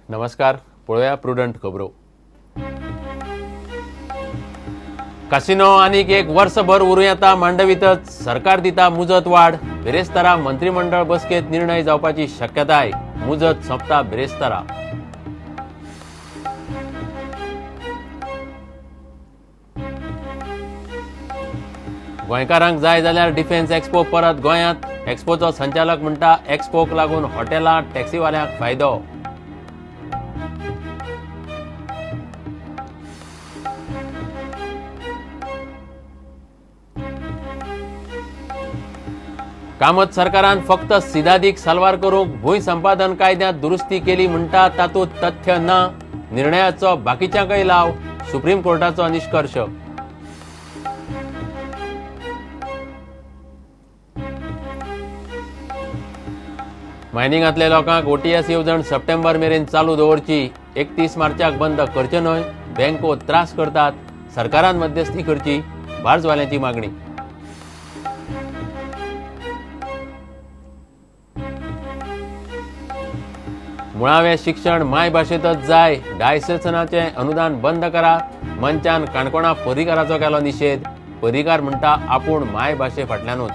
नमस्कार, पळोवया प्रुडंट खबरो. कासिनो आनीक एक वर्सभर उरूं येता मांडवीतच, सरकार दिता मुजत वाड. बिरेस्तारा मंत्रिमंडळ बसकेत निर्णय जावपाची शक्यताय. मुजत सोंपता बिरेस्तारा. गोंयकारांक जाय जाल्यार डिफेन्स एक्सपो परत गोंयांत. एक्सपोचो संचालक म्हणटा एक्सपोक लागून हॉटेलां टॅक्सीवाल्यांक फायदो. कामत सरकारान फक्त सिदादीक साल्वार करूंक भूंय संपादन कायद्यांत दुरुस्ती केली म्हणटा तातूंत तथ्य ना. निर्णयाचो बाकीच्यांकय लाव, सुप्रीम कोर्टाचो निश्कर्श. मायनिंगांतल्या लोकांक ओटीएस येवजण सप्टेंबर मेरेन चालू दवरची. 31 मार्चाक बंद करचें न्हय, बँको त्रास करतात, सरकारान मध्यस्थी करची, बार्जवाल्यांची मागणी. मुळावें शिक्षण मायभाशेंतच जाय, डायसेसनाचें अनुदान बंद करा. मंचान काणकोणा पर्रीकाराचो केलो निशेध. पर्रीकार म्हणटा आपूण मायभाशे फाटल्यानूच.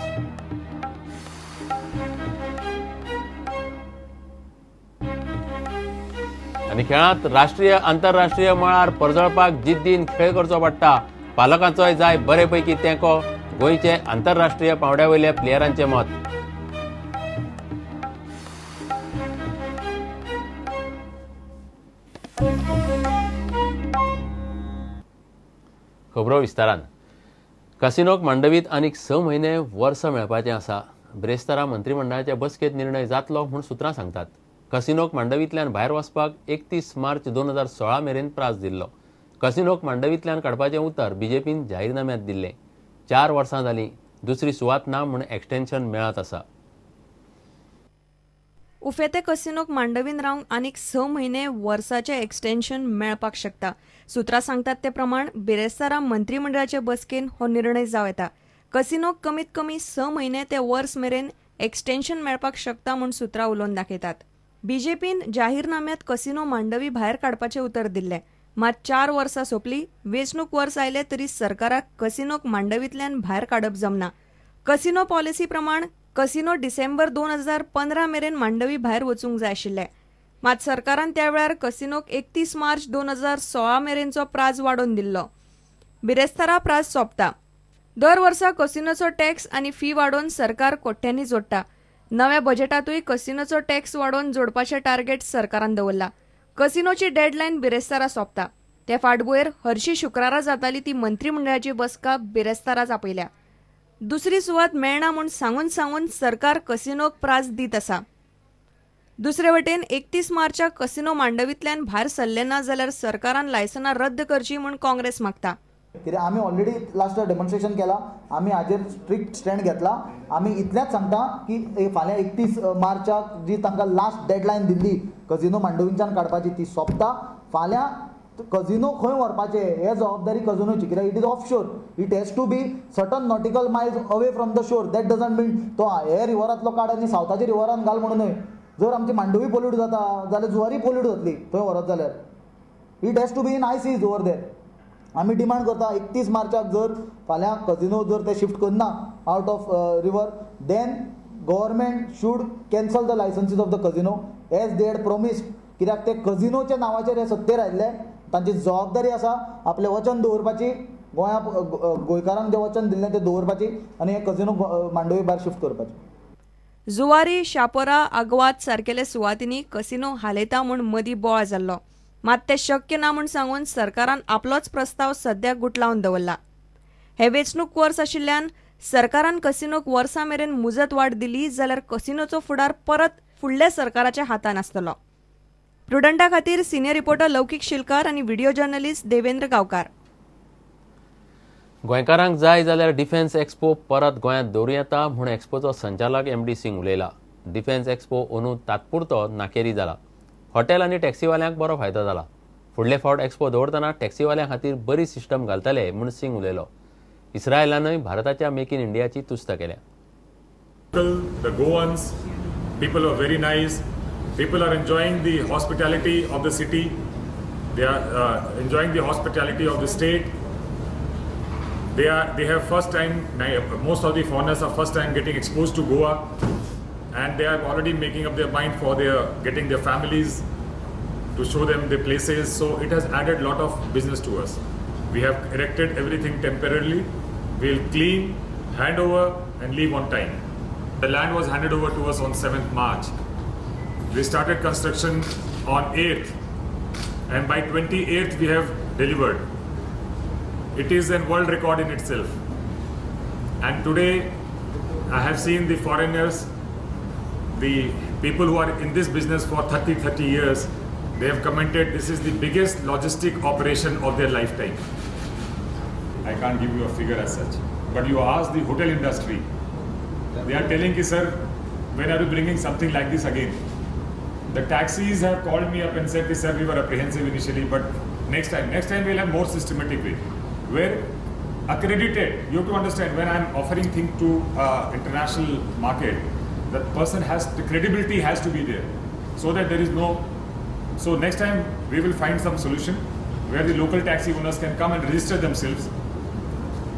आनी खेळांत राष्ट्रीय आंतरराष्ट्रीय मळार परजळपाक जिद्दीन खेळ करचो पडटा. पालकांचोय जाय बरे पैकी तेंको, गोंयचे आंतरराष्ट्रीय पांवड्या वयल्या प्लेयरांचें मत. खबरो विस्तारान. कासिनोक मांडवीत आनीक 6 म्हयने वर्स मेळपाचें आसा. ब्रेस्तारा मंत्रिमंडळाच्या बसकेंत निर्णय जातलो म्हूण सुत्रां सांगतात. कासिनोक मांडवींतल्यान भायर वचपाक 31 मार्च 2016 मेरेन प्रास दिल्लो. कासिनोक मांडवींतल्यान काडपाचें उतर बीजेपीन जाहीरनाम्यांत दिल्लें. 4 वर्सां जालीं, दुसरी सुवात ना म्हूण एक्सटेन्शन मेळत आसा. उफेते कसिनोक मांडवीन रावंक आनीक 6 म्हयने वर्साचें एक्सटेन्शन मेळपाक शकता. सुत्रां सांगतात ते प्रमाण बिरेस्तारा मंत्रिमंडळाचे बसकेन हो निर्णय जावं येता. कसिनोक कमीत कमी 6 म्हयने ते वर्स मेरेन एक्सटेन्शन मेळपाक शकता म्हूण सुत्रां उलोवन दाखयतात. बीजेपीन जाहीरनाम्यांत कसिनो मांडवी भायर काडपाचें उतर दिल्लें. मात 4 वर्सां सोंपली, वेंचणूक वर्स आयलें तरी सरकाराक कसिनोक मांडवींतल्यान भायर काडप जमना. कसिनो पॉलिसी प्रमाण कसिनो डिसेंबर 2015 मेरेन मांडवी भायर वचूंक जाय आशिल्लें. मात सरकारान त्या वेळार कसिनोक 31 मार्च 2016 मेरेनचो प्राज वाडोवन दिल्लो. बिरेस्तारा प्राज सोंपता. दर वर्सा कसिनोचो टॅक्स आनी फी वाडोवन सरकार कोट्यांनी जोडटा. नव्या बजेटांतूय कसिनोचो टॅक्स वाडोवन जोडपाचें टार्गेट सरकारान दवरला. कसिनोची डेडलायन बिरेस्तारा सोंपता. ते फाटभुंयेर हरशी शुक्रारा जाताली ती मंत्रिमंडळाची बसका बिरेस्ताराच आपयल्या. दुसरी सुवात मेळना म्हूण सांगून सांगून सरकार कसिनोक प्राज दीत आसा. दुसरे वटेन 31 मार्चाक कसिनो मांडवींतल्यान भायर सरले ना जाल्यार सरकारान लायसनां रद्द करची म्हूण काँग्रेस मागता. कित्याक आमी ऑलरेडी लास्ट डेमॉन्स्ट्रेशन केला, आमी हाजेर स्ट्रिक्ट स्टँड घेतला. आमी इतलेंच सांगता की फाल्यां 31 मार्चाक जी तांकां लास्ट डेडलायन दिल्ली कजिनो मांडवींच्यान काडपाची ती सोंपता. फाल्यां कजिनो खंय व्हरपाचें हे जबाबदारी कजिनोची, कित्याक it is off shore, it has to be certain nautical miles away from the shore. That doesn't mean तो हे रिवरांतलो काड आनी सावथाच्या रिवरान घाल म्हणून न्हय. जर आमची मांडवी पोल्यूट जाता जाल्यार जुवारी पोल्यूट जातली थंय व्हरत जाल्यार. It has to be in high seas over there. आमी डिमांड करता 31 मार्चाक जर फाल्यां कजिनो जर ते शिफ्ट करना out of river, then government should cancel the licenses of the casino as they had promised. कित्याक ते कजिनोच्या नांवाचेर हे सत्तेर आयिल्ले, तांची जबाबदारी आसा आपलें वचन दवरपाची, गोंया गोंयकारांक जें वचन दिल्लें तें दवरपाची आनी हे कजिनो मांडवी भायर शिफ्ट करपाची. जुवारी, शापोरा, आगवाद सारकेल्या सुवातींनी कसिनो हालयता म्हूण मदीं बोवाळ जाल्लो. मात तें शक्य ना म्हूण सांगून सरकारान आपलोच प्रस्ताव सद्याक गुटलावन दवरला. हे वेंचणूक वर्स आशिल्ल्यान सरकारान कसिनोक वर्सा मेरेन मुजत वाड दिली जाल्यार कसिनोचो फुडार परत फुडल्या सरकाराच्या हातान आसतलो. प्रुडंटा खातीर सिनियर रिपोर्टर लौकीक शिलकार आनी व्हिडिओ जर्नलिस्ट देवेंद्र गांवकार. गोंयकारांक जाय जाल्यार डिफेन्स एक्सपो परत गोंयांत दवरूं येता म्हूण एक्सपोचो संचालक एम.डी. सिंग उलयला. डिफेन्स एक्सपो अंदू तात्पुरतो नाकेरी जाला. हॉटेल आनी टॅक्सीवाल्यांक बरो फायदो जाला. फुडले फावट एक्सपो दवरतना टॅक्सीवाल्यां खातीर बरी सिस्टम घालतले म्हूण सिंग उलयलो. इस्रायलानय भारताच्या मेक इन इंडियाची तुस्त केल्या. The Goans, people are very nice. People are enjoying the hospitality of the city. They are enjoying the hospitality of the state. They have first time, most of the foreigners are first time getting exposed to Goa, and they are already making up their mind for their getting their families to show them the places. So it has added lot of business to us. We have erected everything temporarily. We'll clean, hand over and leave on time. The land was handed over to us on 7th March. We started construction on 8th, and by 28th we have delivered. It is a world record in itself. And today I have seen the foreigners, the people who are in this business for 30 years, they have commented this is the biggest logistic operation of their lifetime. I can't give you a figure as such, but you ask the hotel industry, they are telling you, sir, when are you bringing something like this again? The taxis have called me up and said, sir, we were apprehensive initially, but next time we'll have more systematic way. Where accredited, you have to understand, when I'm offering thing to international market, the person has, the credibility has to be there, so that there is no, so next time we will find some solution where the local taxi owners can come and register themselves.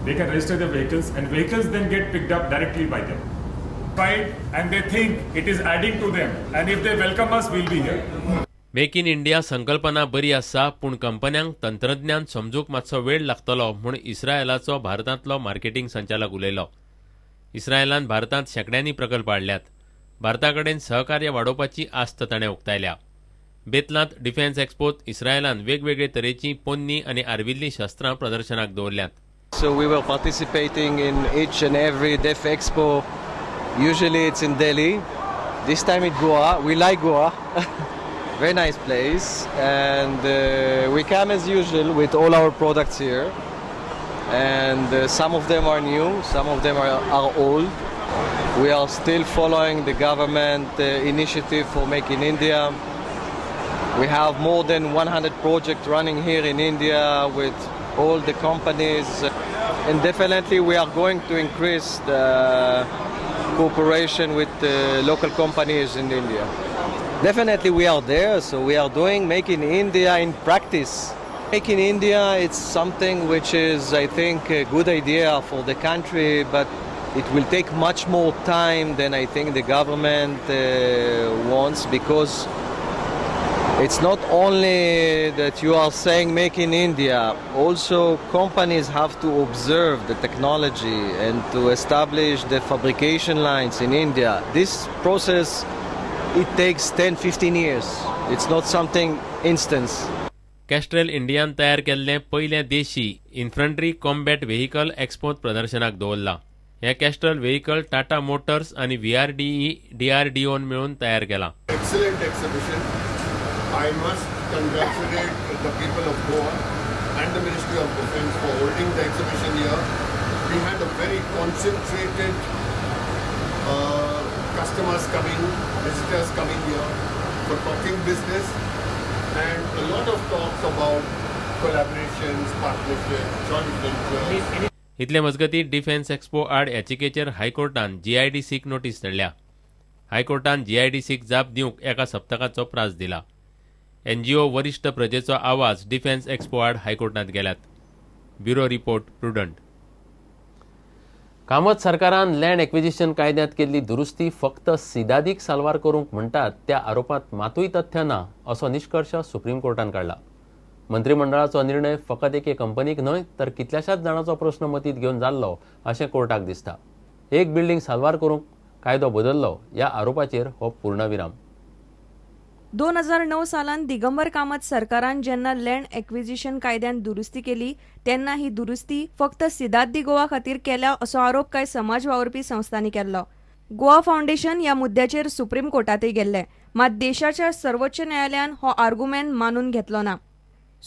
They can register their vehicles, and vehicles then get picked up directly by them. Right? And they think it is adding to them, and if they welcome us, we'll be here. Make in India संकल्पना बरी आसा, पूण कंपन्यांक तंत्रज्ञान समजूंक मातसो वेळ लागतलो म्हूण इस्रायलाचो भारतांतलो मार्केटिंग संचालक उलयलो. इस्रायलान भारतांत शेंकड्यांनी प्रकल्प हाडल्यात. भारता कडेन सहकार्य वाडोवपाची आस्त ताणें उक्तायल्या. बेतलांत डिफेन्स एक्सपोत इस्रायलान वेगवेगळे तरेची पोन्नी आनी आर्विल्लीं शस्त्रां प्रदर्शनाक दवरल्यांत. So we were participating in each and every Def Expo. Usually it's in Delhi. This time in Goa. We like Goa. Very nice place. And we come as usual with all our products here. And some of them are new, some of them are old. We are still following the government initiative for Make in India. We have more than 100 projects running here in India with all the companies, and definitely we are going to increase the cooperation with the local companies in India. Definitely we are there, so we are doing Make in India in practice. Make in India, it's something which is, I think, a good idea for the country, but it will take much more time than I think the government wants, because it's not only that you are saying Make in India, also companies have to observe the technology and to establish the fabrication lines in India. This process, it takes 10-15 years. It's not something instant. Kestrel इंडियान तयार केल्लें पयलें देशी infantry combat vehicle एक्सपोंत प्रदर्शनाक दवरलां. हें कॅस्ट्रेल vehicle Tata Motors आनी VRDE DRDOन मेळून तयार केलां. Excellent exhibition. I must congratulate the people of Goa and the Ministry of Defence for holding the exhibition here. We had a very concentrated customers coming, visitors coming here for talking business, and a lot of talks about collaborations, partnerships, joint ventures. इतले मजगती defence expo आड याचिकेचेर हायकोर्टान जीआयडीसीक notice धाडल्या. हायकोर्टान जीआयडीसीक जाप दिवंक एका सप्तकाचो प्रास दिला. NGO वरिष्ठ प्रजेचो आवाज डिफेन्स एक्सपो आड हायकोर्टांत गेल्यात. Bureau report, Prudent. Kamat सरकारान लँड एक्विजिशन कायद्यांत केल्ली दुरुस्ती फक्त सिदादीक साल्वार करूंक म्हणटात त्या आरोपांत मातूय तथ्य ना असो निश्कर्श सुप्रीम कोर्टान काडला. मंत्रिमंडळाचो निर्णय फकत एके कंपनीक न्हय तर कितल्याशाच जाणांचो प्रश्न मतींत घेवन जाल्लो अशें कोर्टाक दिसता. एक बिल्डींग साल्वार करूंक कायदो बदल्लो ह्या आरोपाचेर हो पूर्णविराम. 2009 सालान दिगंबर कामत सरकारान जेन्ना लँड एक्विजिशन कायद्यान दुरुस्ती केली तेन्ना ही दुरुस्ती फक्त सिदाद दी गोवा खातीर केल्या असो आरोप कांय समाज वावुरपी संस्थांनी केल्लो. गोवा फावंडेशन ह्या मुद्द्याचेर सुप्रीम कोर्टांतय गेल्ले, मात देशाच्या सर्वोच्च न्यायालयान हो आर्गुमेंट मानून घेतलो ना.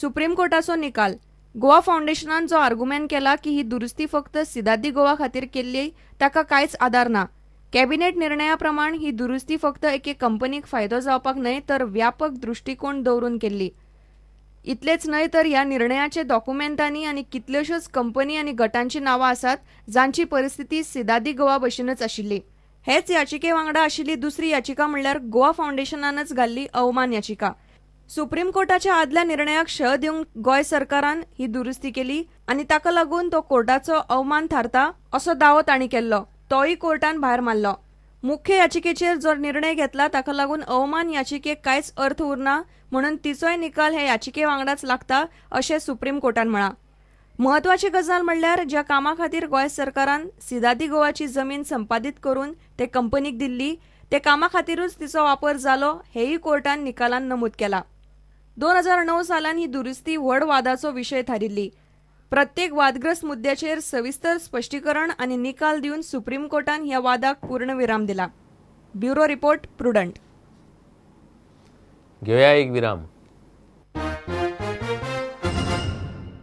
सुप्रीम कोर्टाचो निकाल. गोवा फावंडेशनान जो आर्गुमेंट केला की ही दुरुस्ती फक्त सिदाद दी गोवा खातीर केल्ली ताका कांयच आदार ना. कॅबिनेट निर्णया प्रमाण ही दुरुस्ती फक्त एके कंपनीक फायदो जावपाक न्हय तर व्यापक दृश्टिकोण दवरून केल्ली. इतलेच न्हय तर ह्या निर्णयाचे डॉक्युमेंटांनी आनी कितल्योश्योच कंपनी आनी गटांची नांवां आसात जांची परिस्थिती सिदाद दी गोवा भशेनच आशिल्ली. हेच याचिके वांगडा आशिल्ली दुसरी याचिका म्हणल्यार गोवा फावंडेशनानच घाल्ली अवमान याचिका. सुप्रीम कोर्टाच्या आदल्या निर्णयाक शह दिवंक गोंय सरकारान ही दुरुस्ती केली आनी ताका लागून तो कोर्टाचो अवमान थारता असो दावो तांणी केल्लो, तोय कोर्टान भायर मारलो. मुख्य याचिकेचेर जो निर्णय घेतला ताका लागून अवमान याचिकेक कांयच अर्थ उरना म्हणून तिचोय निकाल हे याचिके वांगडाच लागता अशें सुप्रीम कोर्टान म्हळां. म्हत्वाची गजाल म्हणल्यार ज्या कामा खातीर गोंय सरकारान सिदादी गोवाची जमीन संपादीत करून ते कंपनीक दिल्ली ते कामा खातीरूच तिचो वापर जालो हेय कोर्टान निकालान नमूद केला. 2009 सालान ही दुरुस्ती व्हड वादाचो विशय थारिल्ली. प्रत्येक वादग्रस्त मुद्द्याचेर सविस्तर स्पश्टीकरण आनी निकाल दिवन सुप्रीम कोर्टान ह्या वादाक पूर्णविराम दिला. Bureau report, Prudent. घेवया एक विराम.